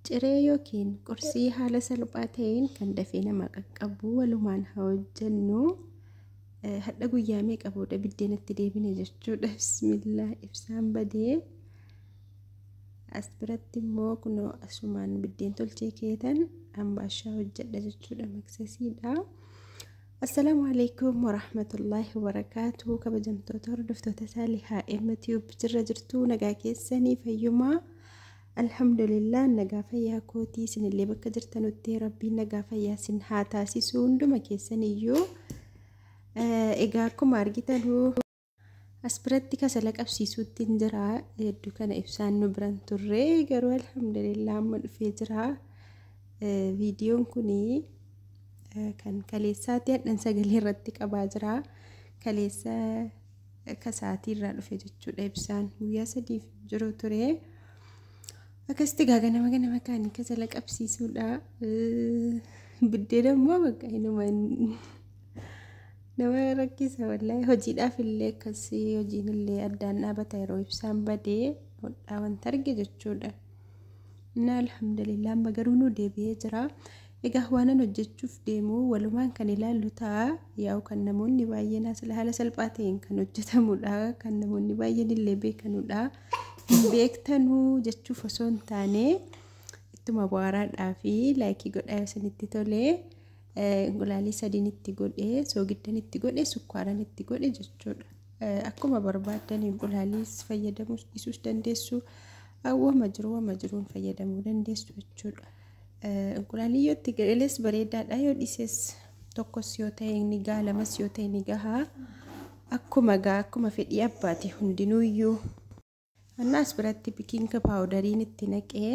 Ciree yookiin qursii haala salphaa ta'een kan dafee nama qaqqabu walumaan haa hojjennu. Hadha guyyaa meeqa booda biddeenatti deebine jechuudha. Bismillah, ibsaan badee. As biratti immoo kunoo asumaan biddeen tolchee keetan ambaashaa hojjedha jechuudha, maksasiidha. Assalaamu alaikum warahmatullaahi wabarakaatu. Kabajamtoota hordoftoota Saalihaa Emma Tube, jirra jirtuu? Nagaa keessanii? Fayyumaa? Alhamdulillah, nagaa fayyaa kootii. Isinillee bakka jirtanutti Rabbiin nagaa fayyaa isin haa taasisu hunduma keessaniyyuu. Egaa akkuma argitanuu as biratti kasala qabsiisuutti hin jira. Hedduu kana ibsaan nu biran turre, garuu alhamdulillah amma dhufee jira. Viidiyoon kunii kan kaleessaatti hadhan sagalee irratti qabaa jira. Kaleessa kasaatii irraa dhufe jechuudha ibsaan, guyyaa 3f jiru ture. Akkasitti gaa ganama ganama kaanii kasala qabsiisuudha. Biddeen immoo bakka inuma nama rakkisa wallaahi. Hojiidhaaf illee akkasii, hojiin illee addaan dhaabata yeroo ibsaan badee, hodhaa wanta arge jechuudha. Na alhamdulillah, amma garuu nu deebi'ee jira. Egaa waanan hojjechuuf deemu walumaan kan ilaallu ta'a. Yaa'u kan namoonni baay'een haala salphaa ta'een kan hojjetamudha. Kan namoonni baay'een illee beekanudha. Hin beektanuu jechuuf osoo hin taane, ittuma bohaaraadhaa fi like godhaa isinitti tolee. Inqulaalii sadiin itti godhee, soogiddan itti godhe, sukkaaran itti godhe jechuudha. Akkuma barbaaddan inqulaaliis fayyadamuu dhiisuus dandeessu. Wama jiru wama jiruun fayyadamuu dandeessu jechuudha. Inqulaalii yoo itti galees bareedaadha, yoo dhiises tokkos yoo ta'e ni gaha, lamas yoo ta'e ni gaha. Akkuma gaa akkuma fedhii abbaati hundinuuyyuu. Annaas biratti baking powderiin itti naqee,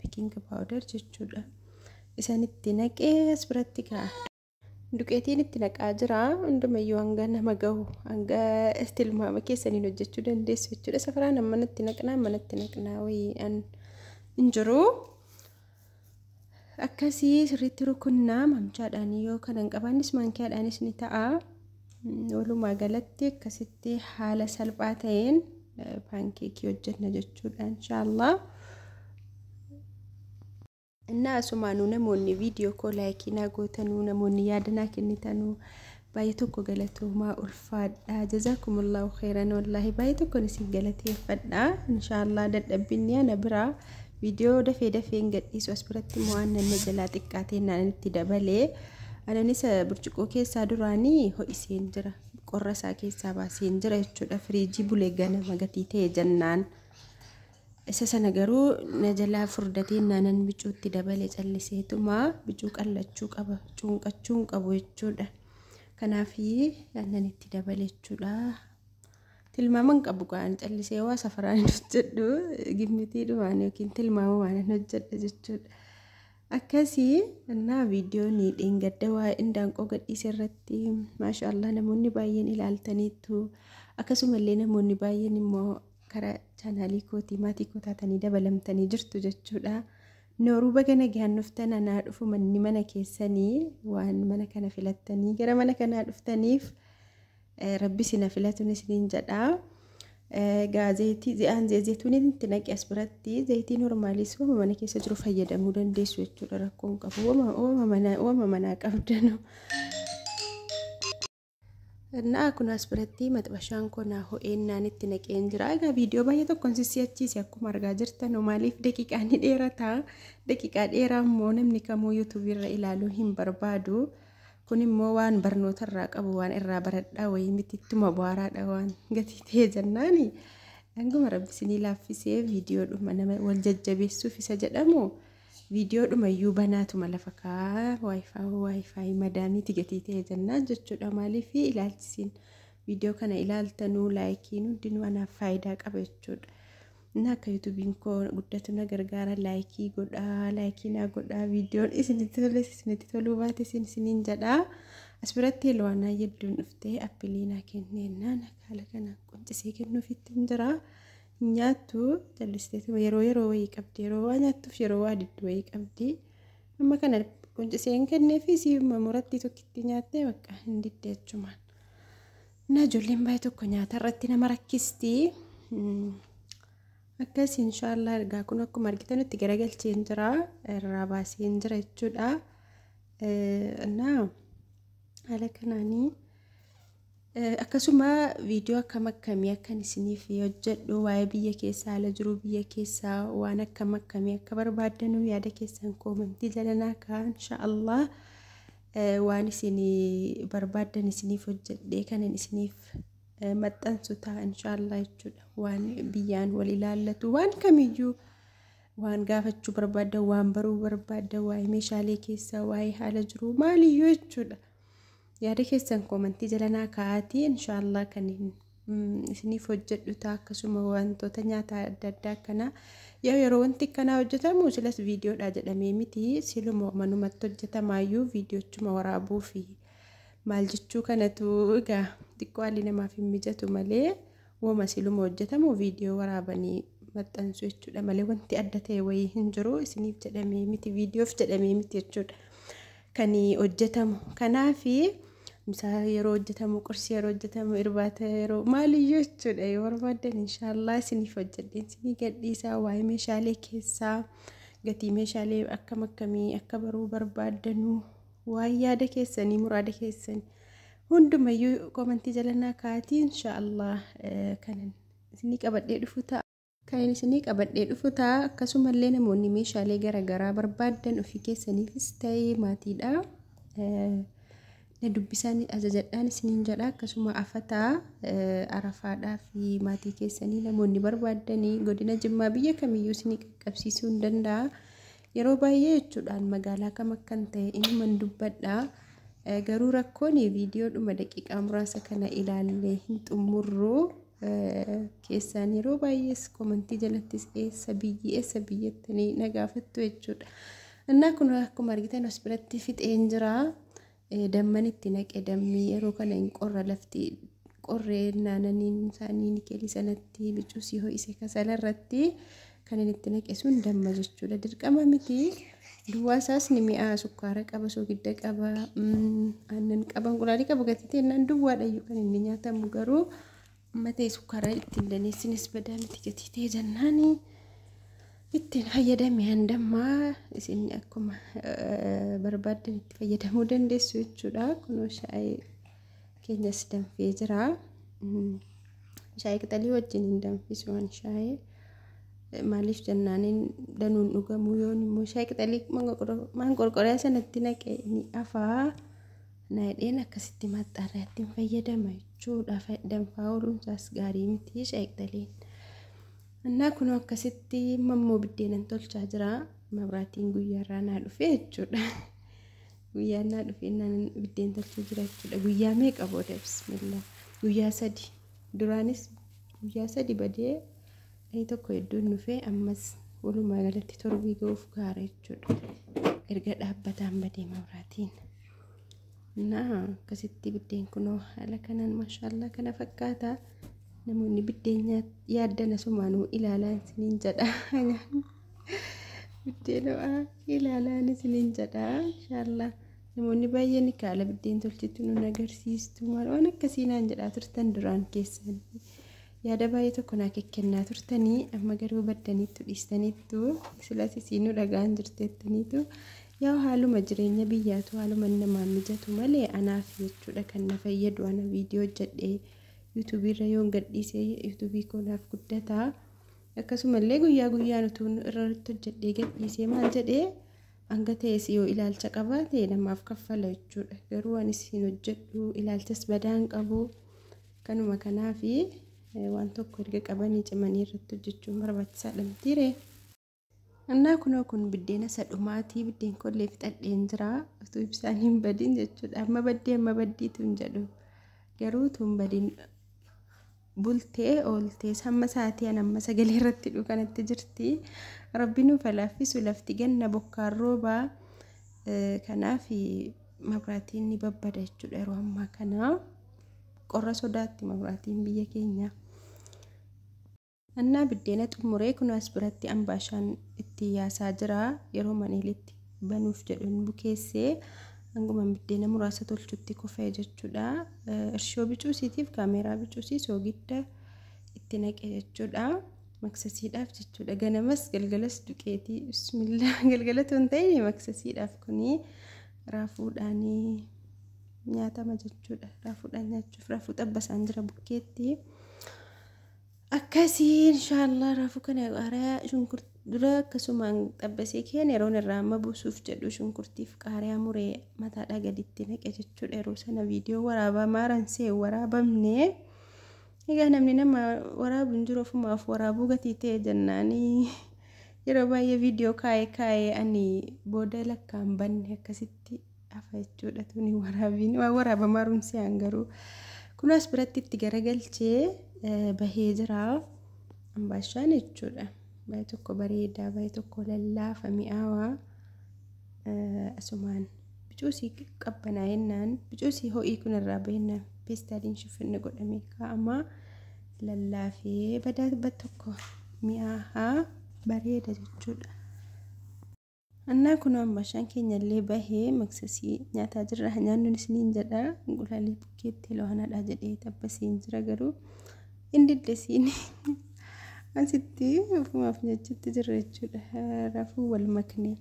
baking powder jechuudha. Isan itti naqee as biratti gaa. Duqeetiin itti naqaa jira. Hundumayyuu hanga nama gahu, hanga tilmaama keessaniin hojjechuu dandeessu jechuudha. Safaraan manatti naqnaa manatti naqnaa wayii hin jiru. Akkasii sirriitti rukunnaa mamchaadhaan, yoo kana hin qabaannis maankiyaadhaanis ni ta'a. Walumaa galatti akkasitti haala salphaa ta'een paankeekii hojjenna jechuudha, inshaallah. Innaa asumaanuu namoonni viidiyoo koo like naa gootanuu, namoonni yaada naa kennitanuu, baay'ee tokko galatoomaa, ulfaadha. Jazaakumullahu khairan, wallaahi baay'ee tokkon isin galateeffadha. Inshaallah dadhabbinni ana biraa viidiyoo dafee dafee hin gadhiisu. As biratti immoo aannan na jalaa xiqqaatee naan itti dabalee. Aananis burcuqqoo keessaa duraanii ho'iseen jira. Qorra isaa keessaa baaseen jira jechuudha. Firiijii bulee ganama gatii ta'e jennaan. Isa sana garuu na jalaa furdatee naanan bicuutti dabale, calliseetuma bicuu qallachuu qaba, cuunqachuu hin qabu jechuudha. Kanaaf aannan itti dabale jechuudha. Tilmaama hin qabu gaan, callisee waa safaraan hin hojjedhu, gimmitiidhumaan yookiin tilmaamumaan hin hojjedha jechuudha. Akkasii innaa viidiyoon dheengadda waa indaanqoo gadhiise irratti maashaallah namoonni baay'een ilaaltaniitu. Akkasumallee namoonni baay'een immoo karaa chaanaalii kootii maatii koo taatanii dabalamtanii jirtu jechuudha. Nooruu, baga nagaan dhuftan, anaa dhufu manni mana keessanii. Waan mana kana filattanii gara mana kanaa dhuftaniif Rabbi sina filatuun isiniin jedha. Egaa zayitii zi'aan zeetuun itti naqe as biratti, zayitii normalis wama mana keessa jiru fayyadamuu dandeessu jechuudha, rakkoon qabu wama manaa qabdanu. Naa kun as biratti maxbashaan koo naa ho'eennaan itti naqeen jira. Egaa viidiyoo baay'ee tokkoon sissi'achiise akkuma argaa jirtan. Maaliif daqiiqaa ni dheerata. Daqiiqaa dheeraa immoo namni kamuu yuutuubii irra ilaaluu hin barbaadu. Kun immoo waan barnoota irraa qabu, waan irraa baradhaa wayii miti, ittuma bohaaraadha waan gatii ta'e jennaani. Hanguma Rabbi isinii laaffisee viidiyoodhuma nama wal jajjabeessuuf isa jedhamu viidiyoodhuma iyyuu banaatuma lafa kaa, WiFi madaamiiti gatii ta'e jennaan jechuudha. Maaliif ilaalchisiin viidiyoo kana ilaaltanuu, likeiin hundinuu anaaf faayidaa qaba jechuudha. Inni akka yuutuubiin koo guddatu na gargaara. Like godhaa, like naa godhaa. Viidiyoon isinitti toles isinitti toluu baate isin isiniin jedhaa. As biratti lo'anaa hedduun dhuftee apple naa kenneennaan haala kanaan quncisee kennuufitti hin jira. Nyaattu callisteetuma yeroo yeroo wayii qabdi, yeroo waa nyaattuuf yeroo waa diddu wayii qabdi. Amma kana quncisee hin kenneefi siima muratti tokkitti nyaattee bakka hin didde jechumaan. Na ijoolleen baay'ee tokko nyaata irratti nama rakkisti. Akkas inshaallah ergaa kun akkuma argitanitti garagalcheen jira, irraa baaseen jira jechuudha. Innaa haala kanaanii akkasuma viidiyoo akkam akkamii akkan isiniif hojjedhu, waa'ee biyya keessaa, haala jiruu biyya keessaa, waan akkam akkamii akka barbaaddanuu yaada keessan koomantii jala naa kaa'aa inshaallah. Waan isin barbaaddan isiniif hojjedhee kanan isiniif maxxansu ta'a inshaallah jechuudha. Waan biyyaan wal ilaallatu waan kamiyyuu, waan gaafachuu barbaaddan, waan baruu barbaaddan, waa'ee meeshaalee keessaa, waa'ee haala jiruu maaliyyuu jechuudha. Yaada keessan koomantii jala naa kaa'aatii inshaallah kan isiniif hojjedhu ta'a. Akkasuma wantoota nyaataa adda addaa akkanaa yeroo wanti akkanaa hojjetamu silas viidiyoodha jedhamee miti, siluma manumatti hojjetamaayyuu viidiyoochuma waraabuu fi maal jechuu kanatu egaa xiqqoo haalli namaaf hin mijatu malee wama siluma hojjetamu viidiyoo waraabanii maxxansu jechuudha malee wanti adda ta'e wayii hin jiru, isiniif jedhamee miti, viidiyoof jedhamee miti jechuudha kan hojjetamu. Kanaafi misaa yeroo hojjetamu, qursii yeroo hojjetamu, irbaata yeroo maaliyyuu jechuudha, yoo barbaaddan inshaallah isiniif hojjedheen isinii gadhiisaa. Waa'ee meeshaalee keessaa, gatii meeshaalee akkam akkamii akka baruu barbaaddanuu, waan yaada keessanii muraada keessanii hundumayyuu koomantii jala naa kaa'atii inshaallah kanan isinii qabadhee dhufu ta'a. Kan isinii qabadhee dhufu ta'a. Akkasumallee namoonni meeshaalee garaagaraa barbaaddan ofii keessaniifis ta'ee maatiidha. Na dubbisaan ajajadhaan isiniin jedha. Akkasuma afataa arafaadhaa fi maatii keessanii namoonni barbaaddanii godina Jimmaa biyya kamiyyuu isinii qaqqabsiisuu hin danda'a. Yeroo baay'ee jechuudhaan magaalaa kam akkan ta'e inuman dubbadha. Garuu rakkoon viidiyoodhuma daqiiqaa muraasa kana ilaallee hin xumurru. Keessaan yeroo baay'ees koomantii jalattis eessa biyyi eessa biyyattanii na gaafattu jechuudha. Innaa kun akkuma argitan as biratti fixeen jira. Damman itti naqe, dammi yeroo kana hin qorra, lafti qorree naananiin isaanii nikeelii sanatti bicuusii ho'ise kasala irratti kan inni itti naqe sun damma jechuudha. Dirqama miti. Duwwaa isaas ni mi'aa, sukkaara qaba, soogidda qaba, aannan qaba, inqulaalii qaba, gatii ta'e duwwaadha kan inni nyaatamu, garuu amma ta'e sukkaara ittiin daneessinis badaa miti gatii ta'e jennaani ittiin fayyadame handammaa isin akkuma barbaaddan itti fayyadamuu dandeessu jechuudha. Kunoo shaayii keenyas danfee jira. Shaayii qixalii wajjin hin danfisu waan shaayii. Maaliif jennaaniin danuun dhugamuu yoon immoo shaayii qixalii maanqorqoriyaa sanatti naqe ni afaa. Naadheen akkasitti maxxarraa ittiin fayyadama jechuudha. Danfaa ooluunsaas gaarii miti shaayii qixaliin. Innaa kunoo akkasitti mammoo biddeenan tolchaa jira. Mabraatiin guyyaarraa naa dhufe jechuudha. Guyyaan naa dhufe naan biddeen tolchuu jira jechuudha. Guyyaa meeqa booda, bismillah. Guyyaa 3 duraanis guyyaa 3 badee inni tokko hedduun dhufe, ammas walumaa galatti torbii ga'uuf gaara jechuudha. Erga dhaabbataan badee mabraatiin. Innaa akkasitti biddeen kunoo haala kanaan maashaallah kana fakkaata. Namoonni biddeen yaaddan asumaanuu ilaalaa isiniin jedha. Biddeen ho'aa ilaalaan isiniin jedha inshaallah. Namoonni baay'een kaala biddeen tolchitu nun agarsiistu maal waan akkasii naan jedhaa turtan duraan keessan. Yaada baay'ee tokko naa kennaa turtanii, amma garuu baddaniittu dhiistaniittu, silas isiinuu dhagaan jirteettaniitu. Yaa haaluma jireenya biyyaatu haaluma namaan mijatu malee anaaf jechuudha kan na fayyadu ana viidiyoo hojjedhee yuutuubii irra yoon gadhiise yuutuubii koo naaf guddataa. Akkasumallee guyyaa guyyaan utuu irratti hojjedhee gadhiisee maal jedhee hanga ta'es yoo ilaalcha qabaate namaaf kaffala jechuudha. Garuu anis hin hojjedhu, ilaalchas badaa hin qabu. Kanuma kanaafi waan tokko erga qabanii cimanii irratti hojjechuun barbaachisaadha mitiiree. Innaa kunoo kun biddeena isa dhumaatii, biddeen kollee fixadheen jira. Utuu ibsaan hin badin jechuudha. Amma baddee amma baddiitu hin jedhu. Garuu utuu hin badin bultee ooltee hamma sa'aatii an amma sagalee irratti dhufu kanatti jirti. Rabbi nuuf laaffisu, lafti ganna bokkaan roobaa. Kanaaf mabraatiin ni babbada jechuudha yeroo ammaa kana. Qorra sodaatti mabraatiin biyya keenya. Innaa biddeena xumuree kun as biratti ambaashaan itti yaasaa jira. Yeroo maneelitti banuuf jedhuun bukeessee hanguma biddeena muraasa tolchutti kofee jechuudha. Irshoo bicuusiitiif kaameeraa bicuusii soogidda itti naqe jechuudha. Maksasiidhaaf jechuudha. Ganamas galgalas duqeetii bismillah galgalatu hin ta'in maksasiidhaaf kuni raafuudhaanii nyaatama jechuudha. Raafuudhaan nyaachuuf raafuu xabbasaan jira bukkeetti. Akkasii inshaallah raafuu kana qaaraa shunkurtii dura akkasumaan xabbasee keenya yeroon irraa amma buusuuf jedhu shunkurtiif qaariyaa muree mataadhaa gaditti naqe jechuudha. Yeroo sana viidiyoo waraabaa maaransee waraabamne. Egaa namni nama waraabu hin jiru ofumaaf waraabuu gatii ta'e jennaanii yeroo baay'ee viidiyoo kaa'ee kaa'ee ani booda lakkaan banne akkasitti hafa jechuudha. Tuni waraabiin waan waraabamaa rumsiyaan garuu kunas biratti itti garagalchee bahee jira ambaashaan jechuudha. Baay'ee tokko bareedaa, baay'ee tokko lallaafa mi'aawaa asumaan bicuusii qabbanaa'ennaan bicuusii ho'ii kun irraa bahennaan peestaaliin shiffinni godhamee kaa'ama lallaafee badaa tokko mi'aahaa bareeda jechuudha. Annaa kun ambaashaan keenya illee bahee maksasii nyaataa jirra. Nyaannuun isiniin jedha. Inqulaalii bukkeetti lo'anaadha jedhee xabbasiin jira garuu hin diddesiin. Asitti ofumaaf nyaachuutti jirra jechuudha. Raafuu wal makne.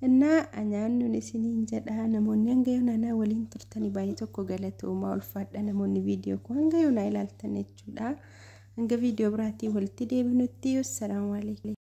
Innaa nyaannuun isiniin jedha. Namoonni hanga yoonaa waliin turtanii baay'ee tokko galatoomaa ulfaadha. Namoonni viidiyoo koo hanga yoonaa ilaaltan jechuudha. Hanga viidiyoo biraatiin walitti deebinutti. Assalaamu alaikum.